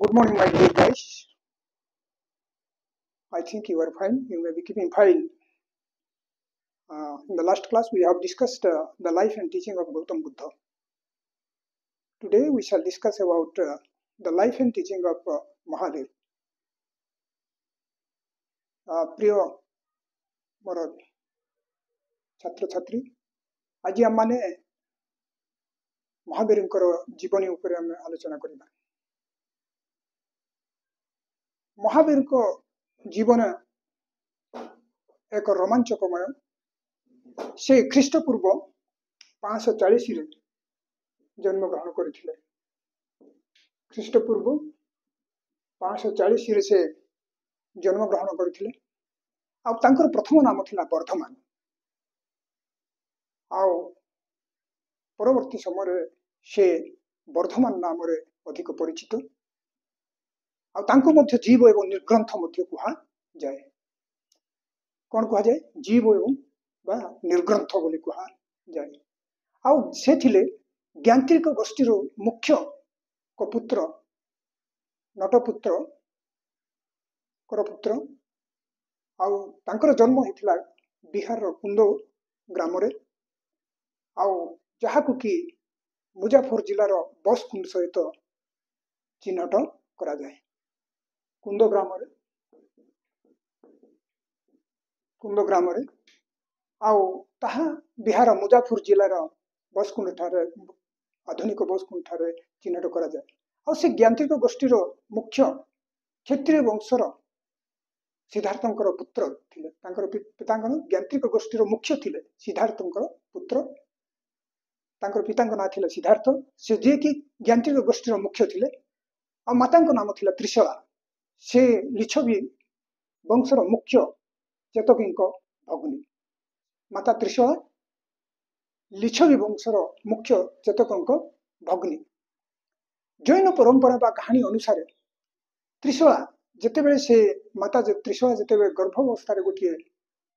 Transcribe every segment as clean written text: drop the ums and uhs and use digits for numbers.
Good morning, my dear guys. I think you are fine. You may be keeping fine. In the last class, we have discussed the life and teaching of Gautam Buddha. Today, we shall discuss about the life and teaching of Mahavir. ପ୍ରିୟ ମୋର ଛାତ୍ରଛାତ୍ରୀ, ଆଜି ଆମମାନେ ମହାବୀରଙ୍କର ଜୀବନୀ ଉପରେ ଆମେ ଆଲୋଚନା କରିବା। ମହାବୀରଙ୍କ ଜୀବନ ଏକ ରୋମାଞ୍ଚକମୟ। ସେ ଖ୍ରୀଷ୍ଟପୂର୍ବ 540ରେ ଜନ୍ମଗ୍ରହଣ କରିଥିଲେ। ଖ୍ରୀଷ୍ଟପୂର୍ବ 540ରେ ସେ ଜନ୍ମଗ୍ରହଣ କରିଥିଲେ ଆଉ ତାଙ୍କର ପ୍ରଥମ ନାମ ଥିଲା ବର୍ଦ୍ଧମାନ, ଆଉ ପରବର୍ତ୍ତୀ ସମୟରେ ସେ ବର୍ଦ୍ଧମାନ ନାମରେ ଅଧିକ ପରିଚିତ। ଆଉ ତାଙ୍କୁ ମଧ୍ୟ ଜୀବ ଏବଂ ନିର୍ଗ୍ରନ୍ଥ ମଧ୍ୟ କୁହାଯାଏ। କ'ଣ କୁହାଯାଏ? ଜୀବ ଏବଂ ବା ନିର୍ଗ୍ରନ୍ଥ ବୋଲି କୁହାଯାଏ। ଆଉ ସେ ଥିଲେ ଜ୍ଞାନ୍ତ୍ରିକ ଗୋଷ୍ଠୀର ମୁଖ୍ୟ ପୁତ୍ର, ନଟପୁତ୍ର ପୁତ୍ର। ଆଉ ତାଙ୍କର ଜନ୍ମ ହେଇଥିଲା ବିହାରର କୁନ୍ଦ ଗ୍ରାମରେ, ଆଉ ଯାହାକୁ କି ମୁଜାଫର ଜିଲ୍ଲାର ବସକୁଣ୍ଡ ସହିତ ଚିହ୍ନଟ କରାଯାଏ। କୁନ୍ଦ ଗ୍ରାମରେ, କୁନ୍ଦ ଗ୍ରାମରେ, ଆଉ ତାହା ବିହାର ମୁଜାଫର ଜିଲ୍ଲାର ବସକୁଣ୍ଡ ଠାରେ, ଆଧୁନିକ ବସକୁଣ୍ଡ ଠାରେ ଚିହ୍ନଟ କରାଯାଏ। ଆଉ ସେ ଜ୍ଞାନ୍ତ୍ରିକ ଗୋଷ୍ଠୀର ମୁଖ୍ୟ କ୍ଷତ୍ରିୟ ବଂଶର ସିଦ୍ଧାର୍ଥଙ୍କର ପୁତ୍ର ଥିଲେ। ତାଙ୍କର ପିତାଙ୍କର ଜ୍ଞାନ୍ତ୍ରିକ ଗୋଷ୍ଠୀର ମୁଖ୍ୟ ଥିଲେ ସିଦ୍ଧାର୍ଥଙ୍କର ପୁତ୍ର। ତାଙ୍କର ପିତାଙ୍କ ନାଁ ଥିଲା ସିଦ୍ଧାର୍ଥ, ସେ ଯିଏକି ଜ୍ଞାନ୍ତ୍ରିକ ଗୋଷ୍ଠୀର ମୁଖ୍ୟ ଥିଲେ। ଆଉ ମାତାଙ୍କ ନାମ ଥିଲା ତ୍ରିଶଳା, ସେ ଲିଛବି ବଂଶର ମୁଖ୍ୟ ଚେତକୀଙ୍କ ଭଗ୍ନୀ। ମାତା ତ୍ରିଶଳା ଲିଛବି ବଂଶର ମୁଖ୍ୟ ଚେତକଙ୍କ ଭଗ୍ନୀ। ଜୈନ ପରମ୍ପରା ବା କାହାଣୀ ଅନୁସାରେ ତ୍ରିଶଳା ଯେତେବେଳେ, ସେ ମାତା ତ୍ରିଶଳା ଯେତେବେଳେ ଗର୍ଭ ଅବସ୍ଥାରେ ଗୋଟିଏ,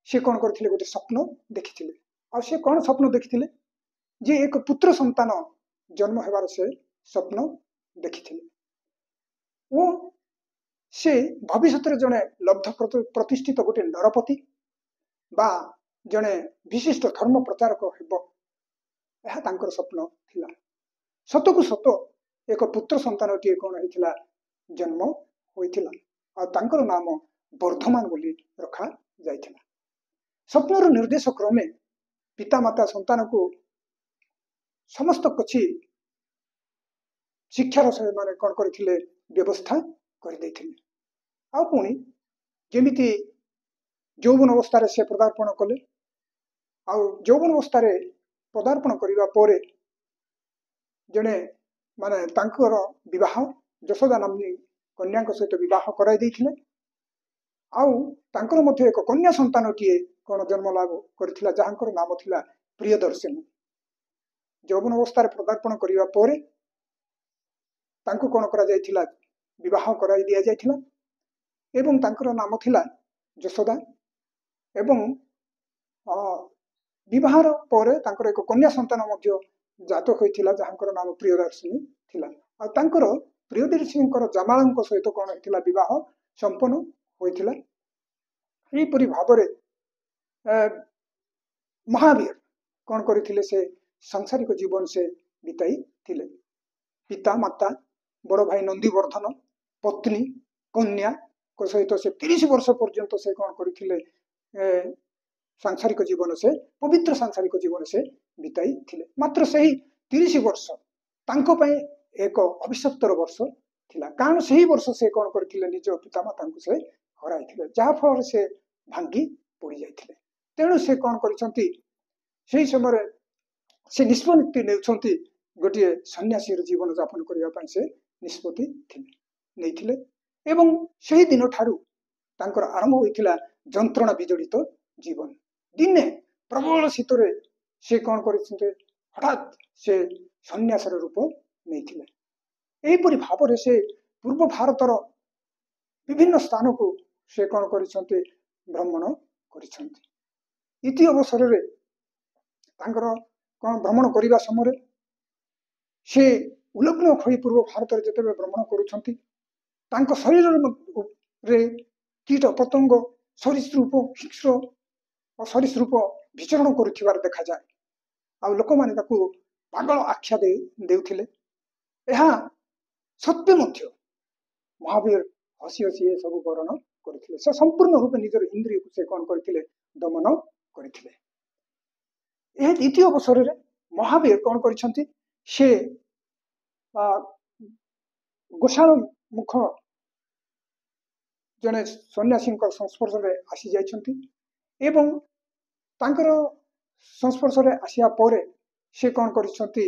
ସେ କ'ଣ କରିଥିଲେ? ଗୋଟେ ସ୍ୱପ୍ନ ଦେଖିଥିଲେ। ଆଉ ସେ କ'ଣ ସ୍ୱପ୍ନ ଦେଖିଥିଲେ? ଯେ ଏକ ପୁତ୍ର ସନ୍ତାନ ଜନ୍ମ ହେବାର ସେ ସ୍ୱପ୍ନ ଦେଖିଥିଲେ ଓ ସେ ଭବିଷ୍ୟତରେ ଜଣେ ଲବ୍ଧ ପ୍ରତିଷ୍ଠିତ ଗୋଟେ ନରପତି ବା ଜଣେ ବିଶିଷ୍ଟ ଧର୍ମ ପ୍ରଚାରକ ହେବ, ଏହା ତାଙ୍କର ସ୍ୱପ୍ନ ଥିଲା। ସତକୁ ସତ ଏକ ପୁତ୍ର ସନ୍ତାନଟିଏ କ'ଣ ହେଇଥିଲା? ଜନ୍ମ ହୋଇଥିଲା ଆଉ ତାଙ୍କର ନାମ ବର୍ଦ୍ଧମାନ ବୋଲି ରଖାଯାଇଥିଲା। ସ୍ୱପ୍ନର ନିର୍ଦ୍ଦେଶ କ୍ରମେ ପିତାମାତା ସନ୍ତାନକୁ ସମସ୍ତ କିଛି ଶିକ୍ଷାର ସେମାନେ କ'ଣ କରିଥିଲେ? ବ୍ୟବସ୍ଥା କରିଦେଇଥିଲେ। ଆଉ ପୁଣି ଯେମିତି ଯୌବନ ଅବସ୍ଥାରେ ସେ ପଦାର୍ପଣ କଲେ, ଆଉ ଯୌବନ ଅବସ୍ଥାରେ ପଦାର୍ପଣ କରିବା ପରେ ଜଣେ ମାନେ ତାଙ୍କର ବିବାହ ଯଶୋଦା ନାମ୍ନୀ କନ୍ୟାଙ୍କ ସହିତ ବିବାହ କରାଇ ଦେଇଥିଲେ। ଆଉ ତାଙ୍କର ମଧ୍ୟ ଏକ କନ୍ୟା ସନ୍ତାନଟିଏ କ'ଣ ଜନ୍ମ ଲାଭ କରିଥିଲା, ଯାହାଙ୍କର ନାମ ଥିଲା ପ୍ରିୟଦର୍ଶିନୀ। ଯୌବନ ଅବସ୍ଥାରେ ପଦାର୍ପଣ କରିବା ପରେ ତାଙ୍କୁ କ'ଣ କରାଯାଇଥିଲା? ବିବାହ କରାଇ ଦିଆଯାଇଥିଲା ଏବଂ ତାଙ୍କର ନାମ ଥିଲା ଯଶୋଦା। ଏବଂ ବିବାହର ପରେ ତାଙ୍କର ଏକ କନ୍ୟା ସନ୍ତାନ ମଧ୍ୟ ଜାତ ହୋଇଥିଲା, ଯାହାଙ୍କର ନାମ ପ୍ରିୟଦର୍ଶିନୀ ଥିଲା। ଆଉ ତାଙ୍କର ପ୍ରିୟଦର୍ଶିନୀଙ୍କର ଜାମାଳଙ୍କ ସହିତ କ'ଣ ହେଇଥିଲା? ବିବାହ ସମ୍ପନ୍ନ ହୋଇଥିଲା। ଏହିପରି ଭାବରେ ମହାବୀର କ'ଣ କରିଥିଲେ? ସେ ସାଂସାରିକ ଜୀବନ ସେ ବିତାଇଥିଲେ। ପିତା ମାତା, ବଡ଼ ଭାଇ ନନ୍ଦୀବର୍ଦ୍ଧନ, ପତ୍ନୀ, କନ୍ୟାଙ୍କ ସହିତ ସେ 30 ବର୍ଷ ପର୍ଯ୍ୟନ୍ତ ସେ କ'ଣ କରିଥିଲେ? ସାଂସାରିକ ଜୀବନ ସେ, ପବିତ୍ର ସାଂସାରିକ ଜୀବନ ସେ ବିତାଇଥିଲେ। ମାତ୍ର ସେହି 30 ବର୍ଷ ତାଙ୍କ ପାଇଁ ଏକ ଅଭିଶପ୍ତର ବର୍ଷ ଥିଲା, କାରଣ ସେହି ବର୍ଷ ସେ କ'ଣ କରିଥିଲେ? ନିଜ ପିତାମାତାଙ୍କୁ ସେ ହରାଇଥିଲେ, ଯାହାଫଳରେ ସେ ଭାଙ୍ଗି ପଡ଼ିଯାଇଥିଲେ। ତେଣୁ ସେ କ'ଣ କରିଛନ୍ତି? ସେହି ସମୟରେ ସେ ନିଷ୍ପତ୍ତି ନେଉଛନ୍ତି, ଗୋଟିଏ ସନ୍ନ୍ୟାସୀର ଜୀବନ ଯାପନ କରିବା ପାଇଁ ସେ ନିଷ୍ପତ୍ତି ଥିଲେ ନେଇଥିଲେ। ଏବଂ ସେହି ଦିନଠାରୁ ତାଙ୍କର ଆରମ୍ଭ ହୋଇଥିଲା ଯନ୍ତ୍ରଣା ବିଜଡ଼ିତ ଜୀବନ। ଦିନେ ପ୍ରବଳ ଶୀତରେ ସେ କ'ଣ କରିଛନ୍ତି? ହଠାତ୍ ସେ ସନ୍ନ୍ୟାସର ରୂପ ନେଇଥିଲେ। ଏହିପରି ଭାବରେ ସେ ପୂର୍ବ ଭାରତର ବିଭିନ୍ନ ସ୍ଥାନକୁ ସେ କ'ଣ କରିଛନ୍ତି? ଭ୍ରମଣ କରିଛନ୍ତି। ଇତି ଅବସରରେ ତାଙ୍କର କ'ଣ ଭ୍ରମଣ କରିବା ସମୟରେ ସେ ଉଲଗ୍ନ ହୋଇ ପୂର୍ବ ଭାରତରେ ଯେତେବେଳେ ଭ୍ରମଣ କରୁଛନ୍ତି, ତାଙ୍କ ଶରୀରରେ କୀଟ ପତଙ୍ଗ, ସରୀସୃପ, ହିଂସ୍ର ସରୀସୃପ ବିଚରଣ କରୁଥିବାର ଦେଖାଯାଏ, ଆଉ ଲୋକମାନେ ତାକୁ ପାଗଳ ଆଖ୍ୟା ଦେଇ ଦେଉଥିଲେ। ଏହା ସତ୍ତ୍ୱେ ମଧ୍ୟ ମହାବୀର ହସି ହସି ଏସବୁ ବରଣ କରିଥିଲେ। ସେ ସମ୍ପୂର୍ଣ୍ଣ ରୂପେ ନିଜର ଇନ୍ଦ୍ରିୟକୁ ସେ କ'ଣ କରିଥିଲେ? ଦମନ କରିଥିଲେ। ଏହା ଦ୍ୱିତୀୟ ଅବସରରେ ମହାବୀର କ'ଣ କରିଛନ୍ତି? ସେ ଗୋଶାଳ ମୁଖ ଜଣେ ସନ୍ନ୍ୟାସୀଙ୍କ ସଂସ୍ପର୍ଶରେ ଆସିଯାଇଛନ୍ତି ଏବଂ ତାଙ୍କର ସଂସ୍ପର୍ଶରେ ଆସିବା ପରେ ସେ କ'ଣ କରିଛନ୍ତି?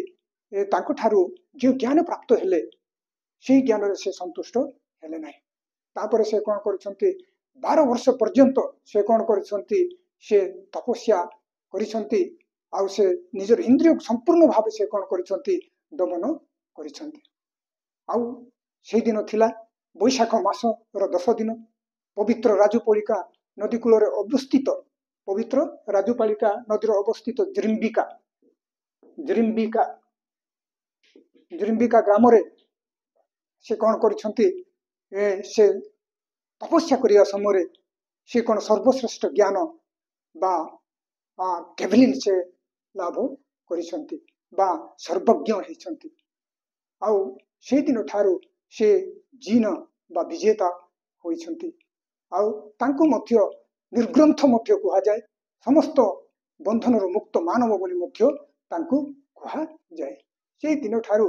ତାଙ୍କଠାରୁ ଯେଉଁ ଜ୍ଞାନ ପ୍ରାପ୍ତ ହେଲେ, ସେଇ ଜ୍ଞାନରେ ସେ ସନ୍ତୁଷ୍ଟ ହେଲେ ନାହିଁ। ତାପରେ ସେ କ'ଣ କରିଛନ୍ତି? 12 ବର୍ଷ ପର୍ଯ୍ୟନ୍ତ ସେ କ'ଣ କରିଛନ୍ତି? ସେ ତପସ୍ୟା କରିଛନ୍ତି, ଆଉ ସେ ନିଜର ଇନ୍ଦ୍ରିୟକୁ ସମ୍ପୂର୍ଣ୍ଣ ଭାବେ ସେ କ'ଣ କରିଛନ୍ତି? ଦମନ କରିଛନ୍ତି। ଆଉ ସେଇଦିନ ଥିଲା ବୈଶାଖ ମାସର 10 ଦିନ। ପବିତ୍ର ରାଜୁପଳିକା ନଦୀ କୂଳରେ ଅବସ୍ଥିତ, ପବିତ୍ର ରାଜୁପାଳିକା ନଦୀର ଅବସ୍ଥିତ ଜିରିମ୍ବିକା ଜିରିମ୍ବିକା ଜିରିମ୍ବିକା ଗ୍ରାମରେ ସେ କ'ଣ କରିଛନ୍ତି? ସେ ତପସ୍ୟା କରିବା ସମୟରେ ସେ କ'ଣ ସର୍ବଶ୍ରେଷ୍ଠ ଜ୍ଞାନ ବା କେଭଲିନ୍ ସେ ଲାଭ କରିଛନ୍ତି ବା ସର୍ବଜ୍ଞ ହେଇଛନ୍ତି। ଆଉ ସେଇଦିନ ଠାରୁ ସେ ଜିନ ବା ବିଜେତା ହୋଇଛନ୍ତି। ଆଉ ତାଙ୍କୁ ମଧ୍ୟ ନିର୍ଗ୍ରନ୍ଥ ମଧ୍ୟ କୁହାଯାଏ, ସମସ୍ତ ବନ୍ଧନରୁ ମୁକ୍ତ ମାନବ ବୋଲି ମଧ୍ୟ ତାଙ୍କୁ କୁହାଯାଏ। ସେଇ ଦିନଠାରୁ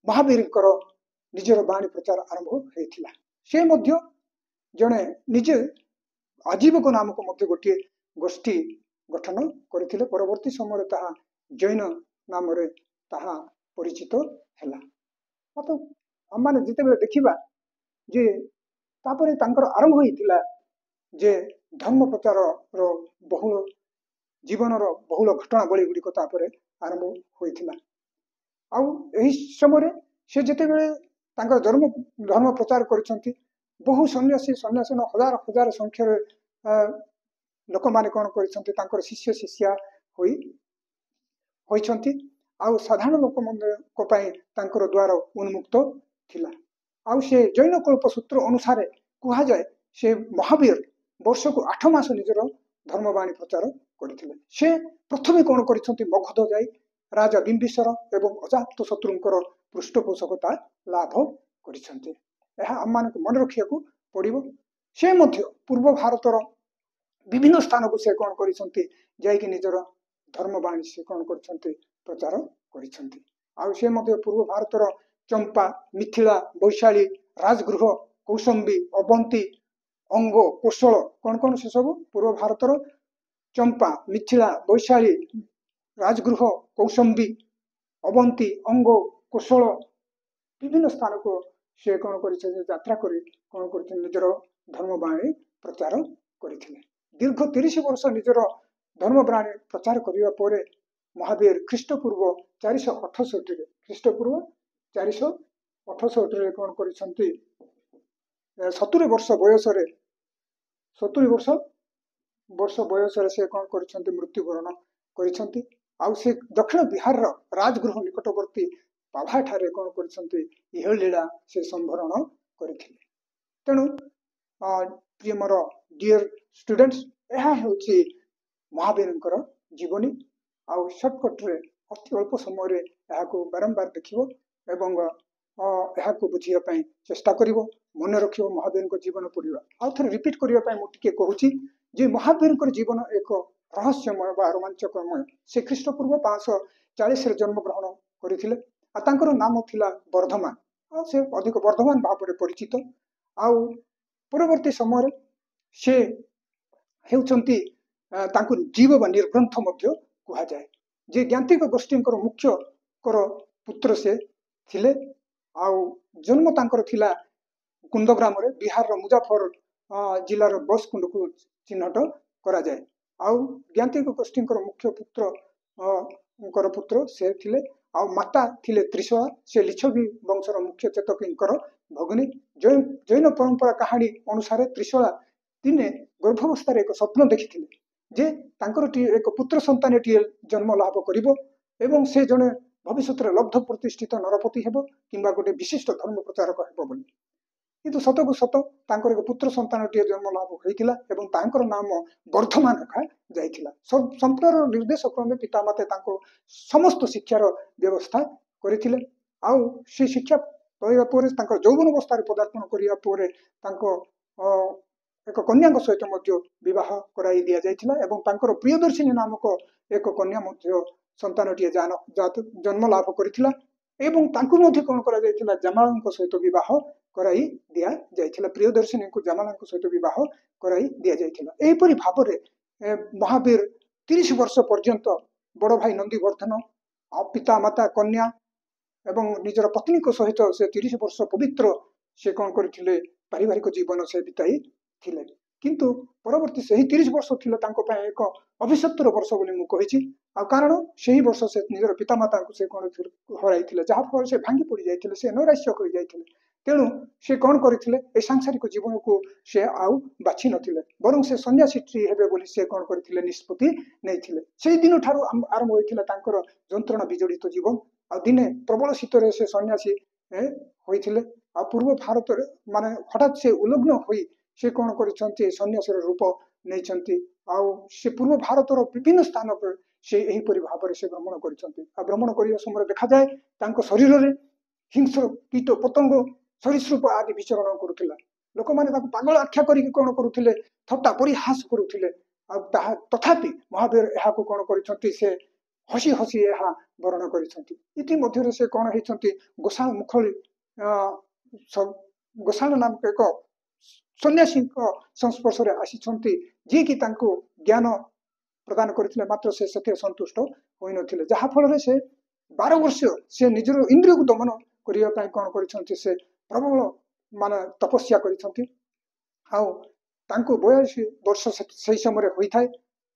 ମହାବୀରଙ୍କର ନିଜର ବାଣୀ ପ୍ରଚାର ଆରମ୍ଭ ହେଇଥିଲା। ସେ ମଧ୍ୟ ଜଣେ ନିଜେ ଆଜୀବକ ନାମକ ମଧ୍ୟ ଗୋଟିଏ ଗୋଷ୍ଠୀ ଗଠନ କରିଥିଲେ। ପରବର୍ତ୍ତୀ ସମୟରେ ତାହା ଜୈନ ନାମରେ ତାହା ପରିଚିତ ହେଲା। ତ ଆମମାନେ ଯେତେବେଳେ ଦେଖିବା ଯେ ତାପରେ ତାଙ୍କର ଆରମ୍ଭ ହେଇଥିଲା ଯେ ଧର୍ମ ପ୍ରଚାରର ବହୁଳ ଜୀବନର ବହୁଳ ଘଟଣାବଳୀ ଗୁଡ଼ିକ ତାପରେ ଆରମ୍ଭ ହୋଇଥିଲା। ଆଉ ଏହି ସମୟରେ ସେ ଯେତେବେଳେ ତାଙ୍କର ଧର୍ମ ପ୍ରଚାର କରିଛନ୍ତି, ବହୁ ସନ୍ନ୍ୟାସୀ ସନ୍ନ୍ୟାସିନ ହଜାର ହଜାର ସଂଖ୍ୟାରେ ଲୋକମାନେ କ'ଣ କରିଛନ୍ତି? ତାଙ୍କର ଶିଷ୍ୟ ଶିଷ୍ୟା ହୋଇଛନ୍ତି। ଆଉ ସାଧାରଣ ଲୋକମାନଙ୍କ ପାଇଁ ତାଙ୍କର ଦ୍ୱାର ଉନ୍ମୁକ୍ତ ଥିଲା। ଆଉ ସେ ଜୈନ କଳ୍ପ ସୂତ୍ର ଅନୁସାରେ କୁହାଯାଏ, ସେ ମହାବୀର ବର୍ଷକୁ 8 ମାସ ନିଜର ଧର୍ମବାଣୀ ପ୍ରଚାର କରିଥିଲେ। ସେ ପ୍ରଥମେ କ'ଣ କରିଛନ୍ତି? ମଗଧ ଯାଇ ରାଜା ବିମ୍ବିସର ଏବଂ ଅଜାତ ଶତ୍ରୁଙ୍କର ପୃଷ୍ଠପୋଷକତା ଲାଭ କରିଛନ୍ତି। ଏହା ଆମମାନଙ୍କୁ ମନେ ରଖିବାକୁ ପଡ଼ିବ। ସେ ମଧ୍ୟ ପୂର୍ବ ଭାରତର ବିଭିନ୍ନ ସ୍ଥାନକୁ ସେ କ'ଣ କରିଛନ୍ତି? ଯାଇକି ନିଜର ଧର୍ମବାଣୀ ସେ କ'ଣ କରିଛନ୍ତି? ପ୍ରଚାର କରିଛନ୍ତି। ଆଉ ସେ ମଧ୍ୟ ପୂର୍ବ ଭାରତର ଚମ୍ପା, ମିଥିଳା, ବୈଶାଳୀ, ରାଜଗୃହ, କୌଶମ୍ବୀ, ଅବନ୍ତୀ, ଅଙ୍ଗ, କୋଶଳ, କ'ଣ କ'ଣ ସେସବୁ ପୂର୍ବ ଭାରତର ଚମ୍ପା, ମିଥିଳା, ବୈଶାଳୀ, ରାଜଗୃହ, କୌଶମ୍ବୀ, ଅବନ୍ତୀ, ଅଙ୍ଗ, କୋଶଳ ବିଭିନ୍ନ ସ୍ଥାନକୁ ସେ କ'ଣ କରିଛନ୍ତି? ଯାତ୍ରା କରି କ'ଣ କରିଛନ୍ତି? ନିଜର ଧର୍ମବାଣୀ ପ୍ରଚାର କରିଥିଲେ। ଦୀର୍ଘ 30 ବର୍ଷ ନିଜର ଧର୍ମବାଣୀ ପ୍ରଚାର କରିବା ପରେ ମହାବୀର ଖ୍ରୀଷ୍ଟପୂର୍ବ 468ରେ, ଖ୍ରୀଷ୍ଟପୂର୍ବ 468ରେ କ'ଣ କରିଛନ୍ତି? 70 ବର୍ଷ ବୟସରେ, 70 ବର୍ଷ ବୟସରେ ସେ କ'ଣ କରିଛନ୍ତି? ମୃତ୍ୟୁବରଣ କରିଛନ୍ତି। ଆଉ ସେ ଦକ୍ଷିଣ ବିହାରର ରାଜଗୃହ ନିକଟବର୍ତ୍ତୀ ପାଭାଠାରେ କ'ଣ କରିଛନ୍ତି? ଇହଲୀଳା ସେ ସମ୍ଭରଣ କରିଥିଲେ। ତେଣୁ ପ୍ରିୟ ମୋର ଡିଅର ଷ୍ଟୁଡେଣ୍ଟସ୍, ଏହା ହେଉଛି ମହାବୀରଙ୍କର ଜୀବନୀ। ଆଉ ସର୍ଟକଟ୍ରେ ଅତି ଅଳ୍ପ ସମୟରେ ଏହାକୁ ବାରମ୍ବାର ଦେଖିବ ଏବଂ ଏହାକୁ ବୁଝିବା ପାଇଁ ଚେଷ୍ଟା କରିବ, ମନେ ରଖିବ ମହାବୀରଙ୍କ ଜୀବନ ପଢ଼ିବା। ଆଉ ଥରେ ରିପିଟ୍ କରିବା ପାଇଁ ମୁଁ ଟିକେ କହୁଛି ଯେ ମହାବୀରଙ୍କର ଜୀବନ ଏକ ରହସ୍ୟମୟ ବା ରୋମାଞ୍ଚକମୟ। ସେ ଖ୍ରୀଷ୍ଟପୂର୍ବ 540ରେ ଜନ୍ମଗ୍ରହଣ କରିଥିଲେ, ଆଉ ତାଙ୍କର ନାମ ଥିଲା ବର୍ଦ୍ଧମାନ, ଆଉ ସେ ଅଧିକ ବର୍ଦ୍ଧମାନ ଭାବରେ ପରିଚିତ। ଆଉ ପରବର୍ତ୍ତୀ ସମୟରେ ସେ ହେଉଛନ୍ତି, ତାଙ୍କୁ ଜୀବ ବା ନିର୍ଗ୍ରନ୍ଥ ମଧ୍ୟ କୁହାଯାଏ। ଯେ ଜ୍ଞାତିକ ଗୋଷ୍ଠୀଙ୍କର ମୁଖ୍ୟଙ୍କର ପୁତ୍ର ସେ ଥିଲେ। ଆଉ ଜନ୍ମ ତାଙ୍କର ଥିଲା କୁନ୍ଦ ଗ୍ରାମରେ, ବିହାରର ମୁଜାଫର ଜିଲ୍ଲାର ବସକୁଣ୍ଡକୁ ଚିହ୍ନଟ କରାଯାଏ। ଆଉ ଜ୍ଞାତିକ ଗୋଷ୍ଠୀଙ୍କର ମୁଖ୍ୟ ପୁତ୍ରଙ୍କର ପୁତ୍ର ସେ ଥିଲେ। ଆଉ ମାତା ଥିଲେ ତ୍ରିଶଳା, ସେ ଲିଚ୍ଛବି ବଂଶର ମୁଖ୍ୟ ଚେତକୀଙ୍କର ଭଗ୍ନୀ। ଜୈନ ପରମ୍ପରା କାହାଣୀ ଅନୁସାରେ ତ୍ରିଶଳା ଦିନେ ଗର୍ଭାବସ୍ଥାରେ ଏକ ସ୍ୱପ୍ନ ଦେଖିଥିଲେ ଯେ ତାଙ୍କର ଏକ ପୁତ୍ର ସନ୍ତାନଟିଏ ଜନ୍ମ ଲାଭ କରିବ ଏବଂ ସେ ଜଣେ ଭବିଷ୍ୟତରେ ଲବ୍ଧ ପ୍ରତିଷ୍ଠିତ ନରପତି ହେବ କିମ୍ବା ଗୋଟେ ବିଶିଷ୍ଟ ଧର୍ମ ପ୍ରଚାରକ ହେବ ବୋଲି। କିନ୍ତୁ ସତକୁ ସତ ତାଙ୍କର ଏକ ପୁତ୍ର ସନ୍ତାନଟିଏ ଜନ୍ମ ଲାଭ ହୋଇଥିଲା ଏବଂ ତାଙ୍କର ନାମ ବର୍ଦ୍ଧମାନ ରଖାଯାଇଥିଲା। ସମ୍ପ୍ରଦାୟର ନିର୍ଦ୍ଦେଶ କ୍ରମେ ପିତାମାତା ତାଙ୍କୁ ସମସ୍ତ ଶିକ୍ଷାର ବ୍ୟବସ୍ଥା କରିଥିଲେ। ଆଉ ସେ ଶିକ୍ଷା ପାଇବା ପରେ, ତାଙ୍କର ଯୌବନ ଅବସ୍ଥାରେ ପଦାର୍ପଣ କରିବା ପରେ ତାଙ୍କ ଏକ କନ୍ୟାଙ୍କ ସହିତ ମଧ୍ୟ ବିବାହ କରାଇ ଦିଆଯାଇଥିଲା ଏବଂ ତାଙ୍କର ପ୍ରିୟଦର୍ଶିନୀ ନାମକ ଏକ କନ୍ୟା ମଧ୍ୟ ସନ୍ତାନଟିଏ ଜନ୍ମ ଲାଭ କରିଥିଲା ଏବଂ ତାଙ୍କୁ ମଧ୍ୟ କ'ଣ କରାଯାଇଥିଲା? ଜାମାଳଙ୍କ ସହିତ ବିବାହ କରାଇ ଦିଆଯାଇଥିଲା। ପ୍ରିୟଦର୍ଶିନୀଙ୍କୁ ଜାମାଳଙ୍କ ସହିତ ବିବାହ କରାଇ ଦିଆଯାଇଥିଲା। ଏହିପରି ଭାବରେ ମହାବୀର 30 ବର୍ଷ ପର୍ଯ୍ୟନ୍ତ ବଡ଼ ଭାଇ ନନ୍ଦୀବର୍ଦ୍ଧନ ଆଉ ପିତା ମାତା, କନ୍ୟା ଏବଂ ନିଜର ପତ୍ନୀଙ୍କ ସହିତ ସେ 30 ବର୍ଷ ପବିତ୍ର ସେ କ'ଣ କରିଥିଲେ? ପାରିବାରିକ ଜୀବନ ସେ ବିତାଇ ଥିଲେ। କିନ୍ତୁ ପରବର୍ତ୍ତୀ ସେହି 30 ବର୍ଷ ଥିଲା ତାଙ୍କ ପାଇଁ ଏକ ଅଭିଶପ୍ତର ବର୍ଷ ବୋଲି ମୁଁ କହିଛି। ଆଉ କାରଣ ସେହି ବର୍ଷ ସେ ନିଜର ପିତାମାତାଙ୍କୁ ସେ କ'ଣ ହରାଇଥିଲେ, ଯାହାଫଳରେ ସେ ଭାଙ୍ଗି ପଡ଼ି ଯାଇଥିଲେ, ସେ ନୈରାଶ୍ୟ ହୋଇଯାଇଥିଲେ। ତେଣୁ ସେ କ'ଣ କରିଥିଲେ? ଏ ସାଂସାରିକ ଜୀବନକୁ ସେ ଆଉ ବାଛି ନଥିଲେ, ବରଂ ସେ ସନ୍ନ୍ୟାସୀ ହେବେ ବୋଲି ସେ କ'ଣ କରିଥିଲେ? ନିଷ୍ପତ୍ତି ନେଇଥିଲେ। ସେଇ ଦିନଠାରୁ ଆରମ୍ଭ ହୋଇଥିଲା ତାଙ୍କର ଯନ୍ତ୍ରଣା ବିଜଡ଼ିତ ଜୀବନ। ଆଉ ଦିନେ ପ୍ରବଳ ଶୀତରେ ସେ ସନ୍ନ୍ୟାସୀ ହୋଇଥିଲେ। ଆଉ ପୂର୍ବ ଭାରତରେ ମାନେ ହଠାତ୍ ସେ ଉଲଗ୍ନ ହୋଇ ସେ କ'ଣ କରିଛନ୍ତି? ସନ୍ନ୍ୟାସୀର ରୂପ ନେଇଛନ୍ତି। ଆଉ ସେ ପୂର୍ବ ଭାରତର ବିଭିନ୍ନ ସ୍ଥାନକୁ ସେ ଏହିପରି ଭାବରେ ସେ ଭ୍ରମଣ କରିଛନ୍ତି। ଆଉ ଭ୍ରମଣ କରିବା ସମୟରେ ଦେଖାଯାଏ ତାଙ୍କ ଶରୀରରେ ହିଂସ୍ର କୀଟ ପତଙ୍ଗ, ସରୀସୃପ ଆଦି ବିଚରଣ କରୁଥିଲା। ଲୋକମାନେ ତାକୁ ପାଗଳ ଆଖ୍ୟା କରିକି କ'ଣ କରୁଥିଲେ? ଥଟ୍ଟା ପରିହାସ କରୁଥିଲେ। ଆଉ ତାହା ତଥାପି ମହାବୀର ଏହାକୁ କ'ଣ କରିଛନ୍ତି? ସେ ହସି ହସି ଏହା ବରଣ କରିଛନ୍ତି। ଇତିମଧ୍ୟରେ ସେ କ'ଣ ହେଇଛନ୍ତି? ଗୋଶାଳ ମୁଖଳି, ଗୋଶାଳ ନାମକ ଏକ ସନ୍ନ୍ୟାସୀଙ୍କ ସଂସ୍ପର୍ଶରେ ଆସିଛନ୍ତି, ଯିଏକି ତାଙ୍କୁ ଜ୍ଞାନ ପ୍ରଦାନ କରିଥିଲେ। ମାତ୍ର ସେ ସେଥିରେ ସନ୍ତୁଷ୍ଟ ହୋଇନଥିଲେ, ଯାହାଫଳରେ ସେ 12 ବର୍ଷ ସେ ନିଜର ଇନ୍ଦ୍ରିୟକୁ ଦମନ କରିବା ପାଇଁ କ'ଣ କରିଛନ୍ତି? ସେ ପ୍ରବଳ ମାନେ ତପସ୍ୟା କରିଛନ୍ତି। ଆଉ ତାଙ୍କୁ 42 ବର୍ଷ ସେହି ସମୟରେ ହୋଇଥାଏ।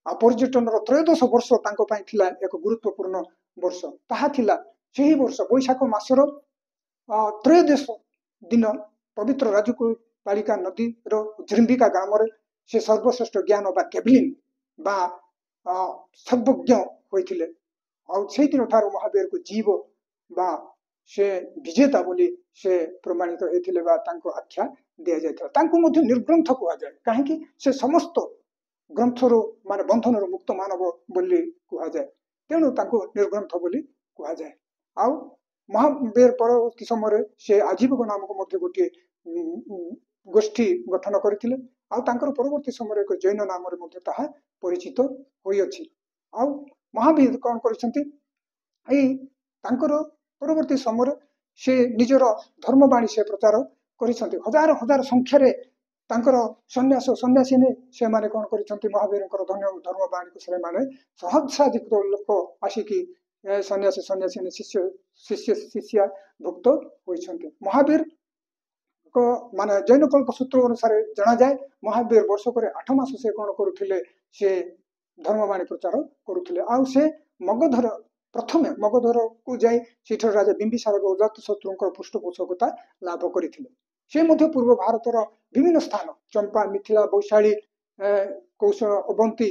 ଆଉ ପର୍ଯ୍ୟଟନର ତ୍ରୟୋଦଶ ବର୍ଷ ତାଙ୍କ ପାଇଁ ଥିଲା ଏକ ଗୁରୁତ୍ୱପୂର୍ଣ୍ଣ ବର୍ଷ। ତାହା ଥିଲା ସେହି ବର୍ଷ ବୈଶାଖ ମାସର ତ୍ରୟୋଦଶ ଦିନ ପବିତ୍ର ରାଜକୁ ପାଳିକା ନଦୀର ଝିମ୍ବିକା ଗ୍ରାମରେ ସେ ସର୍ବଶ୍ରେଷ୍ଠ ଜ୍ଞାନ ବା କେବଲିନ ବା ସର୍ବଜ୍ଞ ହୋଇଥିଲେ। ଆଉ ସେଇଦିନ ଠାରୁ ମହାବୀରକୁ ଜୀବ ବା ସେ ବିଜେତା ବୋଲି ସେ ପ୍ରମାଣିତ ହେଇଥିଲେ ବା ତାଙ୍କୁ ଆଖ୍ୟା ଦିଆଯାଇଥିଲା। ତାଙ୍କୁ ମଧ୍ୟ ନିର୍ଗ୍ରନ୍ଥ କୁହାଯାଏ, କାହିଁକି ସେ ସମସ୍ତ ଗ୍ରନ୍ଥରୁ ମାନେ ବନ୍ଧନରୁ ମୁକ୍ତ ମାନବ ବୋଲି କୁହାଯାଏ। ତେଣୁ ତାଙ୍କୁ ନିର୍ଗ୍ରନ୍ଥ ବୋଲି କୁହାଯାଏ। ଆଉ ମହାବୀର ପରବର୍ତ୍ତୀ ସମୟରେ ସେ ଆଜୀବକ ନାମକ ମଧ୍ୟ ଗୋଟିଏ ଗୋଷ୍ଠୀ ଗଠନ କରିଥିଲେ। ଆଉ ତାଙ୍କର ପରବର୍ତ୍ତୀ ସମୟରେ ଏକ ଜୈନ ନାମରେ ମଧ୍ୟ ତାହା ପରିଚିତ ହୋଇଅଛି। ଆଉ ମହାବୀର କ'ଣ କରିଛନ୍ତି? ଏଇ ତାଙ୍କର ପରବର୍ତ୍ତୀ ସମୟରେ ସେ ନିଜର ଧର୍ମବାଣୀ ସେ ପ୍ରଚାର କରିଛନ୍ତି। ହଜାର ହଜାର ସଂଖ୍ୟାରେ ତାଙ୍କର ସନ୍ନ୍ୟାସ ସନ୍ନ୍ୟାସିନୀ ସେମାନେ କ'ଣ କରିଛନ୍ତି? ମହାବୀରଙ୍କର ଧନ୍ୟ ଧର୍ମବାଣୀକୁ ସେମାନେ ସହସ୍ରାଧିକ ଲୋକ ଆସିକି ସନ୍ନ୍ୟାସୀ ସନ୍ନ୍ୟାସିନୀ, ଶିଷ୍ୟ ଶିଷ୍ୟ ଶିଷ୍ୟା ଭୁକ୍ତ ହୋଇଛନ୍ତି। ମହାବୀରଙ୍କ ମାନେ ଜୈନ କଳ୍ପ ସୂତ୍ର ଅନୁସାରେ ଜଣାଯାଏ, ମହାବୀର ବର୍ଷକରେ 8 ମାସ ସେ କ'ଣ କରୁଥିଲେ? ସେ ଧର୍ମବାଣୀ ପ୍ରଚାର କରୁଥିଲେ। ଆଉ ସେ ମଗଧର ପ୍ରଥମେ ମଗଧରକୁ ଯାଇ ସେଠାର ରାଜା ବିମ୍ବିସାର ଅଜାତଶତ୍ରୁଙ୍କର ପୃଷ୍ଠପୋଷକତା ଲାଭ କରିଥିଲେ। ସେ ମଧ୍ୟ ପୂର୍ବ ଭାରତର ବିଭିନ୍ନ ସ୍ଥାନ ଚମ୍ପା, ମିଥିଳା, ବୈଶାଳୀ, କୌଶଳ, ଅବନ୍ତୀ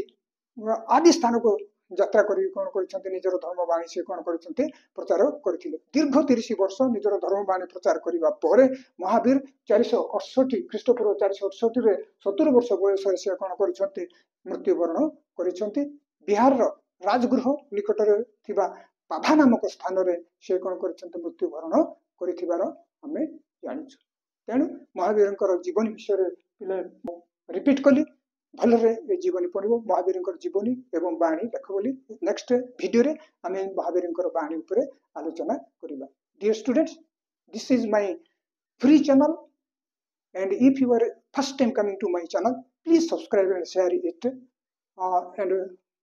ଆଦି ସ୍ଥାନକୁ ଯାତ୍ରା କରି କ'ଣ କରିଛନ୍ତି? ନିଜର ଧର୍ମବାଣୀ ସେ କ'ଣ କରିଛନ୍ତି? ପ୍ରଚାର କରିଥିଲେ। ଦୀର୍ଘ 30 ବର୍ଷ ନିଜର ଧର୍ମବାଣୀ ପ୍ରଚାର କରିବା ପରେ ମହାବୀର 468 ଖ୍ରୀଷ୍ଟପୂର୍ବ 468ରେ 70 ବର୍ଷ ବୟସରେ ସେ କ'ଣ କରିଛନ୍ତି? ମୃତ୍ୟୁବରଣ କରିଛନ୍ତି। ବିହାରର ରାଜଗୃହ ନିକଟରେ ଥିବା ପାଭା ନାମକ ସ୍ଥାନରେ ସେ କ'ଣ କରିଛନ୍ତି? ମୃତ୍ୟୁବରଣ କରିଥିବାର ଆମେ ଜାଣିଛୁ। ତେଣୁ ମହାବୀରଙ୍କର ଜୀବନୀ ବିଷୟରେ ପିଲେ ରିପିଟ୍ କଲି, ଭଲରେ ଏ ଜୀବନୀ ପଢ଼ିବ। ମହାବୀରଙ୍କର ଜୀବନୀ ଏବଂ ବାଣୀ ଲେଖ ବୋଲି ନେକ୍ସଟ ଭିଡ଼ିଓରେ ଆମେ ମହାବୀରଙ୍କର ବାଣୀ ଉପରେ ଆଲୋଚନା କରିବା। Dear students, this is my free channel, and if you are first time coming to my channel, please subscribe and share it and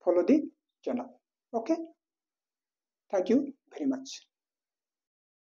follow the channel. Okay, thank you very much.